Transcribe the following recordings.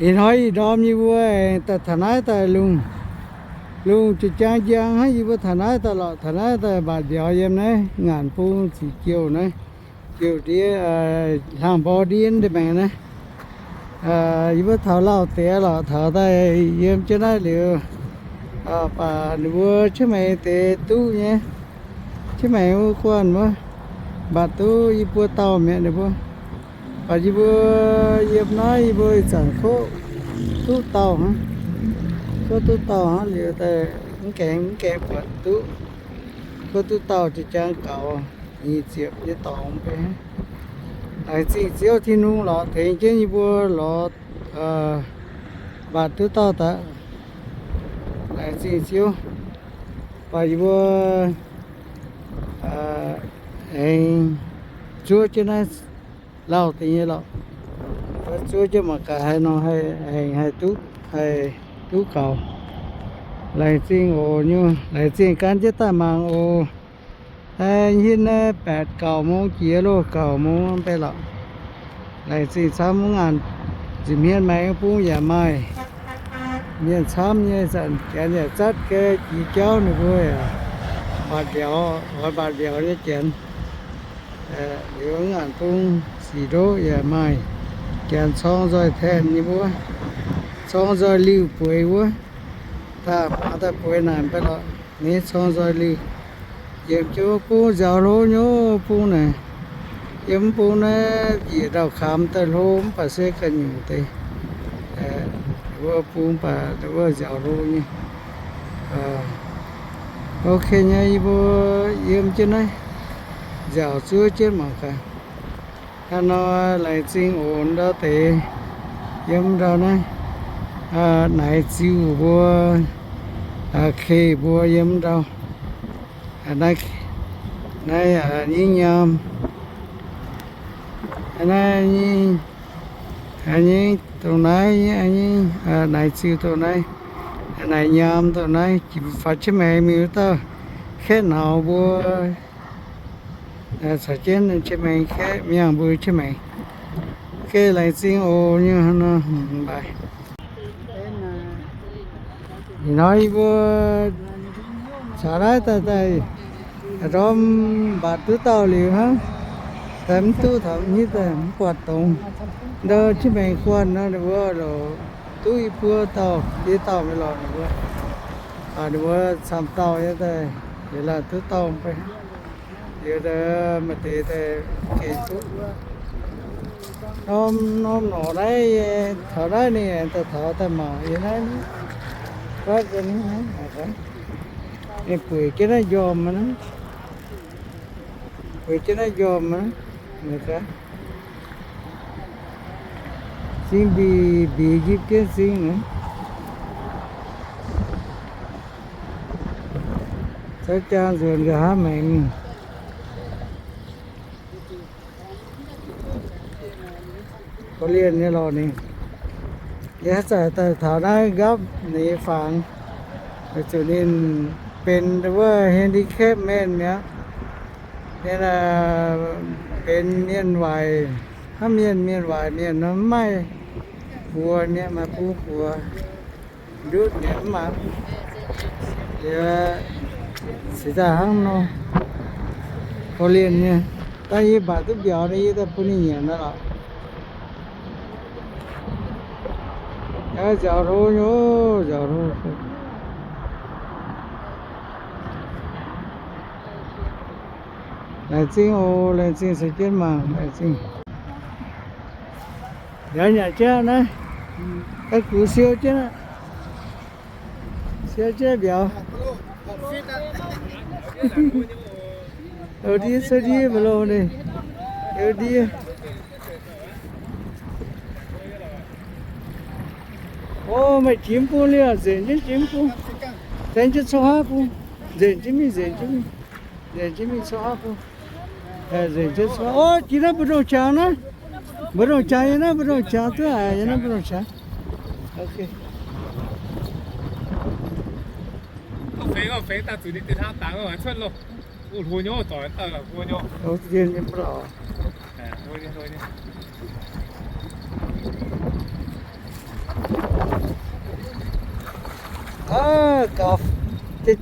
Ih hnoi ih ndorm yie mbuo aengx daaih taux naaiv daaih lungh, lungh jiex jang njang hnangv. Yie mbuo taux naaiv daaih lorqc, taux naaiv daaih mbatc mbiauz yiem naaiv ngaanc bung ziqc jouh naaiv, jouh ndiev, hlang mbor ndiev deix maengx naaiv. Yie mbuo taux lauh deix lorqc, taux daaih yiem jienv naaiv liuz, baac ninh mbuo jienv maengx deix duqv nyei, jienv maengx wuov guanh wuov, mbatc duqv i buo dauh mi'aqv ninh mbuo. Baac yie mbuo yiem naaiv yie mbuo ih zanc kuv duqv dauh hnangv, kuv duqv dauh hnangv liuz daaih mv gaengh, mv gaengh buatc duqv. Kuv duqv dauh jiex jang gaux, nyic ziepc nyei dorngx mv bei hnangv. Laengz zingh Ziouv Tin-Hungh lorz tengx jienv yie mbuo lorz mbatc duqv dauh daaih. Laengz zingh Ziouv. Baac yie mbuo aengx zuov jienv naaiv lauh deix nyei lorqc. Zuov jienv mangc gaax haaix nor haih, haih duqv, haih duqv gaux. Laengz zingh oc nyungc, laengz zingh gan jienv daaih mangc oc. Naaiv hinv naaiv แปด gauh โมง jiex loh, gauh โมง mv bei lorqc. Laengz zingh camv, mv ngaanc nzipc hmien maengx bung yaac maaih mienh camv nyei, zanc janx yaac zatv gai jiex jauv ninh mbuo yaac mbatc mbiauz, oix mbatc mbiauz nyei janx. Liuz mv ngaanc bung sic ndoqv yaac maaih janx corng nzoih taen nyei wuov, corng nzoih liuh bueix wuov, daaih hmuangx daaih bueix naaic mv bei lorqc. Ninh corng nzoih liuh yiem jienv wuov bung nziaaux hlo nyei bung naaic. Yiem mv bung naaiv njiec ndau-kamx daaih hlo mv baac se ganh nyungc deix. Wuov bung baac wuov nziaaux hlo nyei. Ok nyei, yie mbuo yiem jienv naaiv nziaaux zuov jienv mangc gaax. Hnangv nor laengz zingh oc ndau deix yiem ndau naaiv, naaiv ziuh mbuo, keh mbuo yiem ndau. Naaiv, naaiv nyingv nyaam, naaiv nyingv, nyingv dongh naaiv, naaiv ziuh dongh naaiv, naaiv nyaam dongh naaiv, faaux jienv maengx mingh wuov dauh kaeqv naux mbuo caux jienv jienv maengx kaeqv miangh mbuo jienv maengx. Geh laengz zingh oc nyungc hnangv nor mv baac ih hnoi yie mbuo caux naaiv daaih daaih ndorm mbatc duqv dauh liuz hnangv, daaih mv duqv taux hnyouv daaih mv buatc dongz. Ndau jienv maengx guanh nor ninh mbuo loc duqv i buo dauh diex dauh mingh lorqc ninh mbuo. Ninh mbuo camv dauh nyei daaih yietc laanh duqv dauh mv bei. Liuz maaih deix daaih geh duqv norm norm norqc naaiv, taux naaiv ninh aengx daaih taux daaih mangc yie naaiv, ninh bueix jienv naaiv njormh aqv, bueix jienv naaiv njormh aqv. Zingh mbic mbic njipv jienv zingh aqv. Zoux jaang nzuonx nqa'haav maengx mingh. Korv-lienh nyei lorqc ninh. Yie haaix zanc daaih taux naaiv nqapv ninh nyei fangx, weic zuqc ninh benx wuov handicap mienh mi'aqv. Ninh benx mienh waaic, hnangv mienh, mienh waaic mienh nor mv maaih buoz mi'aqv, maaih bung buoz ndutv mi'aqv mv baac yie cingx daaih hnangv nor korv-lienh nyei. Daaih yie mbatc duqv mbiauz nor yie daaih bun ninh nyanc naaiv lorqc. Nziaaux hlo nyei, nziaaux hlo. Laengz zingh oc, laengz zingh caux jienv mangc, laengz zingh. Mbiauz nyanc jienv naaiv, daaih gux siou jienv aqv. Siou jienv mbiauz. Oix ndiev cuotv ndiev mv longx ninh. Oix ndiev. O, maaih jiex mv bung liuz, nzengc jienv jiex mv bung. Nzengc jienv coqv haav bung. Nzengc jienv mingh, nzengc jienv mingh. Nzengc jienv mingh coqv haav bung. Nzengc jienv coqv haav. O, jiex naaiv mbu'ndongx qangx naaiv. Mbu'ndongx qangx yiem naaiv, mbu'ndongx qangx duqv aqv, yiem naaiv mbu'ndongx qangx. Ok. Gaux,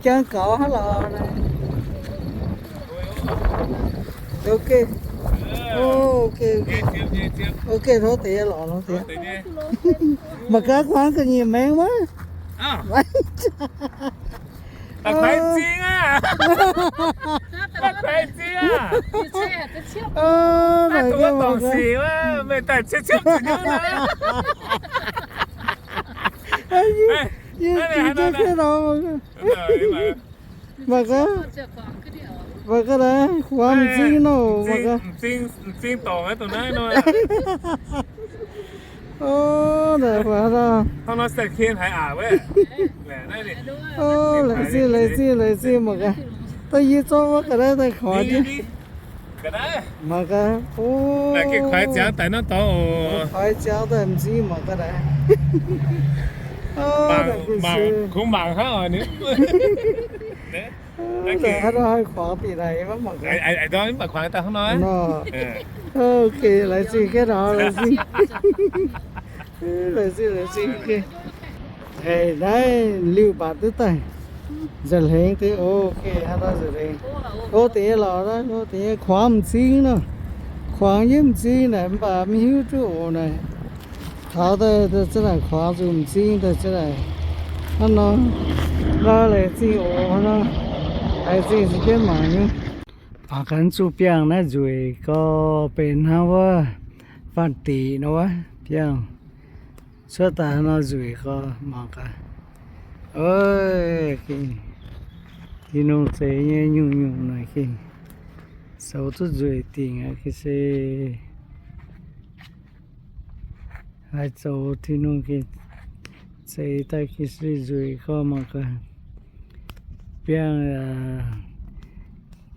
jang gaux hnangv lorqc. Ok. Ok, ok. Ok, tov deix lorqc, tov deix. Mangc gaax kuangx ga'nyiec maengx wuov. Daaih kuaix m'zing aqv. Daaih kuaix m'zing aqv. Aa, mangc gaax, mangc gaax. Meih daaih ciepv ciepv zuqc nyungc naaiv. Yie jiex jienv nor, mangc gaax. Mangc gaax, mangc gaax naaiv, kuangx m'zing nor, mangc gaax. M'zing dorngc aqv, dongh naaiv nor. Ov, naaic faaux daaih. Hnangv nor se ken haiz aqc wuov. Ov, laengz zingh, laengz zingh, laengz zingh mangc gaax. Daaih yie zorqv wuov ga'naaiv daaih kuangx jienv. Mangc gaax, ov, kuaix ziangx daaih norm dorngx oc. Kuaix ziangx daaih m'zing mangc gaax naaic. Ov, mangc, kungx mangc hnangv oc. Naaiv haaix nor haih kuangx bieqc naaic maiv mangc gaax. Nor. Ok, laengz zingh, gaeqv nor laengz zingh. Laengz zingh, laengz zingh. Haiz naaiv liuz mbatc duqv daaih. Nza'hmien deix, ok, haaix nor nza'hmien. Hlo deix lorqc naaiv, hlo deix kuangx m'zing nor. Kuangx jienv m'zing naaic mv baac maiv hiuv duqv oc naaic. Taux daaih za'naaic kuangx zuqc m'zing daaih za'naaic. Hnangv nor, nor laengz zingh oc, hnangv nor. Laengz zingh se jienv mangc nyei. Mangc gaax zuqc biangh naaiv nzueic gorx benx hnangv wuov faanh diqc nor wuov biangh. Cuotv daaih hnangv nor nzueic gorx mangc gaax. Ov, gengh Tin-Hungh zeix nyei nyungc-nyungc naaic gengh zoux duqv nzueic dingc aqv gengh se. Haaix zoux Tin-Hungh gengh zeix daaih gengh se nzueic gorx mangc gaax. Biangh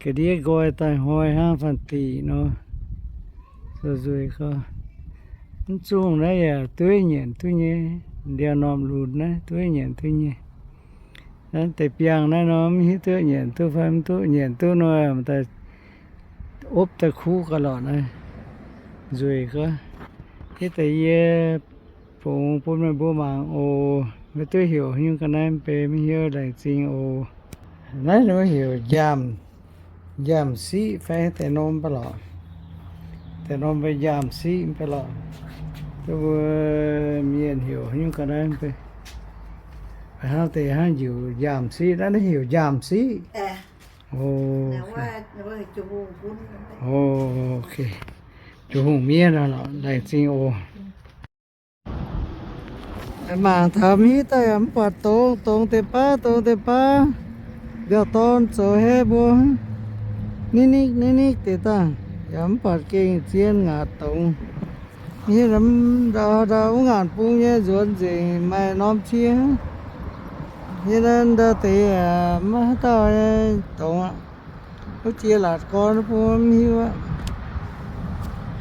ga'ndiev nqoi daaih hnoi hnangv faanh diqc nor. Zoux nzueic gorx. Mv zungh naaiv yaac dueiv nyanc duqv nyei. Ndiangx-normh lunx naaiv dueiv nyanc duqv nyei. Naaiv deix biangh naaiv nor mv hiuv duqv nyanc duqv fai mv duqv. Nyanc duqv nor daaih opv daaih kuv ga'lorqc naaiv. Nzueic gorx. Hitv deix yie bungx bun meih mbuo mangc oc. Meih duqv heuc nyungc ga'naaiv mv bei maiv hiuv, laengz zingh oc. Naaiv mbuo heuc njaamh, njaamh siqv fai deix norm mv baac lorqc. Deix norm mbuo njaamh siqv mv baac lorqc. Mbuo mienh heuc nyungc ga'naaiv mv bei. Hnangv deix hnangv njiec njaamh siqv, naaiv heuc njaamh siqv. Ok. Juv hungh miev nor lorqc, laengz zingh oc. Mangc taux mv hiuv daaih yaac mv buatc dongz, dongz deix baav, dongz deix baav. Mbiauz-dorn zoux hei mbuo, nikv-nikv nikv-nikv deix daaih, yaac mv buatc gengh zien ngaatc dongz. Mv hiuv ndau ndau wuov ngaanc bung nyei nzuonx nzengc maaih norm cie. Yie ndau deix maiv haaix dauh nyei dongz aqv. Wuov jiex laatc gorn bung mv hiuv aqv.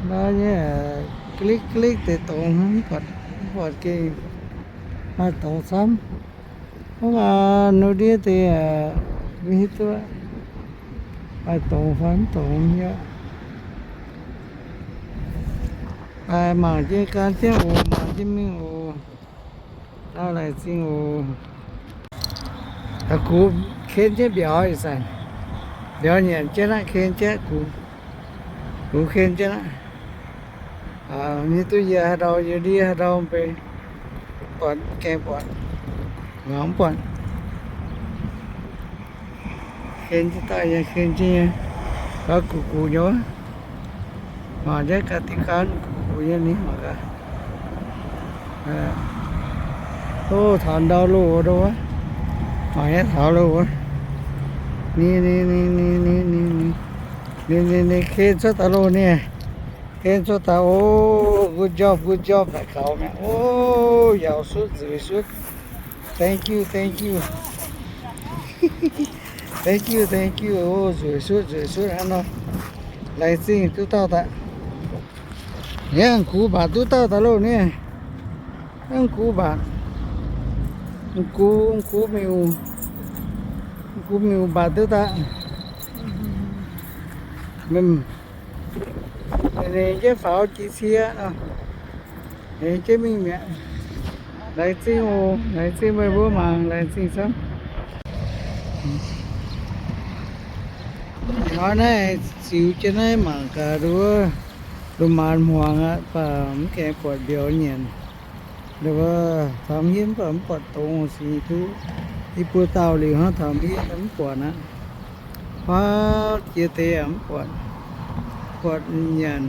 Ndau nyei ga'likv ga'likv deix dongz, mv buatc gengh maaih dongz camv. Wuov ngaanc nu ndiev deix mv hiuv duqv maaih dongz fai mv dongz mv hiuv aqv. Mangc jienv gan jienv oc, mangc jienv mingh oc. Laengz zingh oc. Gux ken jienv mbiauz ih zanc. Mbiauz nyanc jienv aqv, ken jienv gux. Gux ken jienv aqv. Mv hiuv duqv yie haaix ndau, yie ndiev haaix ndau mv bei. Buatc, gaengh buatc. Mangc mv buatc. Ken jienv daaih nyei, ken jienv nyei. Gaux gux gux nyei wuov. Mangc jienv ga'diev gaanv gux gux nyei ni mangc gaax. Ov, taux ndau loh wuov. Mangc nyei taux loh wuov. Ni, ni, ni, ni, ni, ni, ni. Ni, ni, ni, ken cuotv daaih loh ni. Ken cuotv daaih, ov, good job, good job, naaic gaux mi'aqv. Ov, yaauc sutv, nzueic sutv. Thank you, thank you. Thank you, thank you. Ov, nzueic sutv, nzueic sutv hnangv nor. Laengz zingh duqv dauh daaih. Yangh gux mbatc duqv dauh daaih loh ni. Yangh gux mbatc. Gux, gux miuc, gux miuc mbatc duqv daaih. Ninh jienv faaux jiex cie nor. Ninh jienv mingh mi'aqv. Laengz zingh oc, laengz zingh meih mbuo mangc, laengz zingh camv. Hnoi naaiv ziux jienv naaiv mangc gaax nduov, lungh maanz hmuangx aqv, baac mv gaengh buatc mbiauz nyanc. Nduov, taux hmien baac mv buatc dongz, sic duqv i buo dauh liuz hnangv, taux hmien mv buatc aqv. Huaav jiex deix yaac mv buatc, buatc nyanc.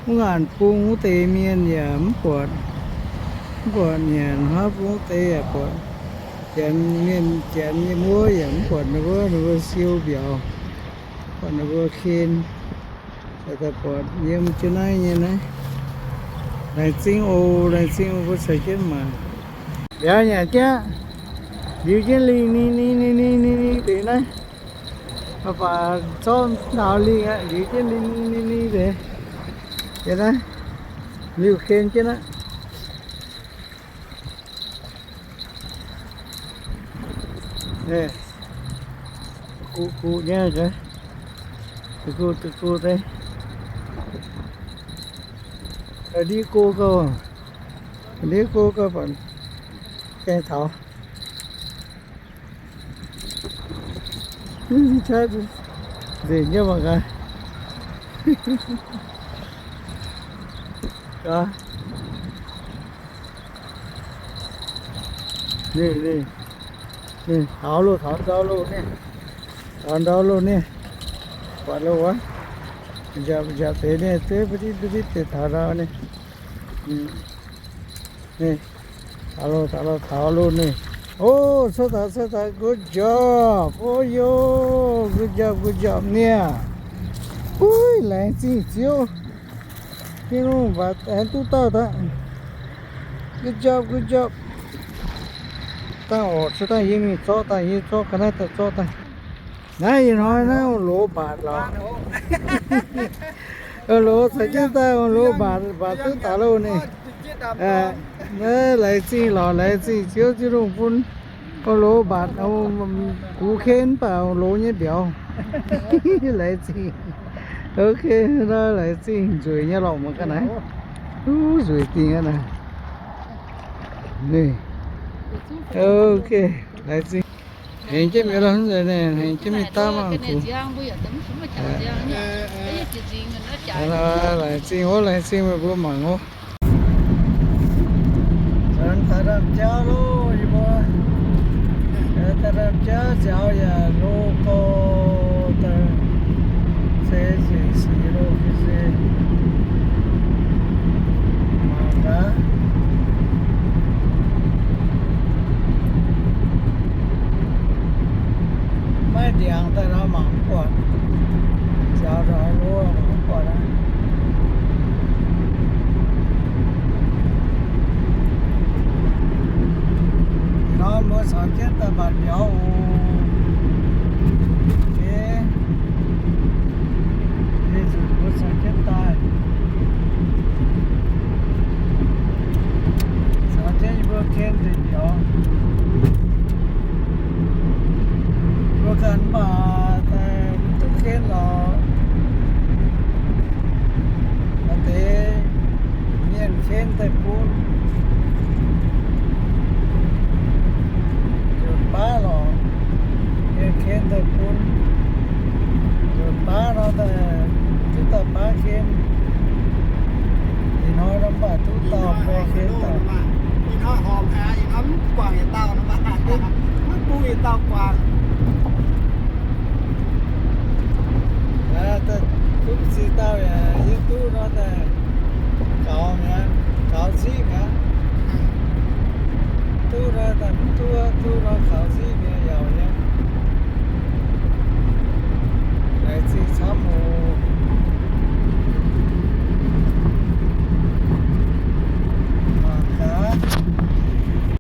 Mv ngaanc bung wuov deix mienh yaac mv buatc, mv buatc nyanc. Huaav bung wuov deix yaac buatc. Janx mienh, Janx nyei muoz yaac mv buatc ninh mbuo, ninh mbuo siou mbiauz, buatc ninh mbuo ken. Daaih buatc yiem jienv naaiv nyei naaiv. Laengz zingh oc, laengz zingh oc, mbuo caux jienv maah. Mbiauz nyanc jienv, liuz jienv lingh ninh ninh ninh ninh ninh ninh deix naaiv. Mv baac zorqv taux lingh aqv, liuz jienv lingh ninh ninh ninh deix. Deix naaiv, liuz ken jienv aqv. Guqv guqv nyei, guqv guqv deix. Ndiev go gauh, ndiev go gauh baac gaengh taux. Nzengc nyei mangc gaax. Ninh, ninh, ninh taux loh, taux ndau loh ninh, taux ndau loh ninh, buatc loh wuov, nziaauc nziaauc deix ninh, dueiv ba'ditv ba'ditv deix taux ndau ninh. Ninh, taux loh, taux loh, taux loh ninh. O, cuotv daaih, cuotv daaih, good job. O yo, good job, good job niaa. Uix, laengz zingh Ziouv. Tin-Hungh mbatc aengx duqv dauh daaih. Good job, good job. Dangh oc, se dangh yie mingh zorqv daaih, yie zorqv ga'naaiv, naaiv daaih zorqv daaih. Naaiv ih hnoi naaiv ong loz mbatc lorqc. Ong loz caux jienv daaih, ong loz mbatc, mbatc duqv daaih loh ninh. Naaiv laengz zingh lorqc, laengz zingh Ziouv Tin-Hungh bun ong loz mbatc, gux ken mv baac ong loz nyei mbiauz. Laengz zingh. Ok, naaiv laengz zingh nzueic nyei lorqc mangc gaax naaiv. Duqv nzueic dingh aqv naaiv. Ninh. Ok, laengz zingh. Hengx jienv mingh lorqc, hengx jienv mingh daav maah gux. Laengz zingh oc, laengz zingh meih mbuo mangc oc. Taux ndaamv-jauv loh, yie mbuo. Taux ndaamv-jauv nziaaux yaac loh gorx daaih, se nzengc sic loh ga'sie. Mangc gaax. Maiv ndiangx daaih nor mangc mv buatc. Nziaaux nzengc loh mangc mv buatc aqv. Nor mbuo caux jienv daaih mbatc mbiauz oc. Mbuo caux jienv daaih, caux jienv yie mbuo ken deix mbiauz. Mbuo ganh mv baac daaih mv duqv ken lorqc. Maaih deix mienh ken daaih bun. Nzunc baav lorqc, mienh ken daaih bun. Nzunc baav nor daaih duqv dauh baav ken. Ih hnoi nor mv baac duqv dauh mv ken daaih. Ih hnoi horpc, ih hnoi mv guangc yietc dauh, mv bung yietc dauh guangc. Duqv ziex dauh yaac yie duqv nor daaih gaux mi'aqv, gaux ziqv mi'aqv. Duqv nor daaih mv duqv, duqv nor gaux ziqv mi'aqv, yauc nyei.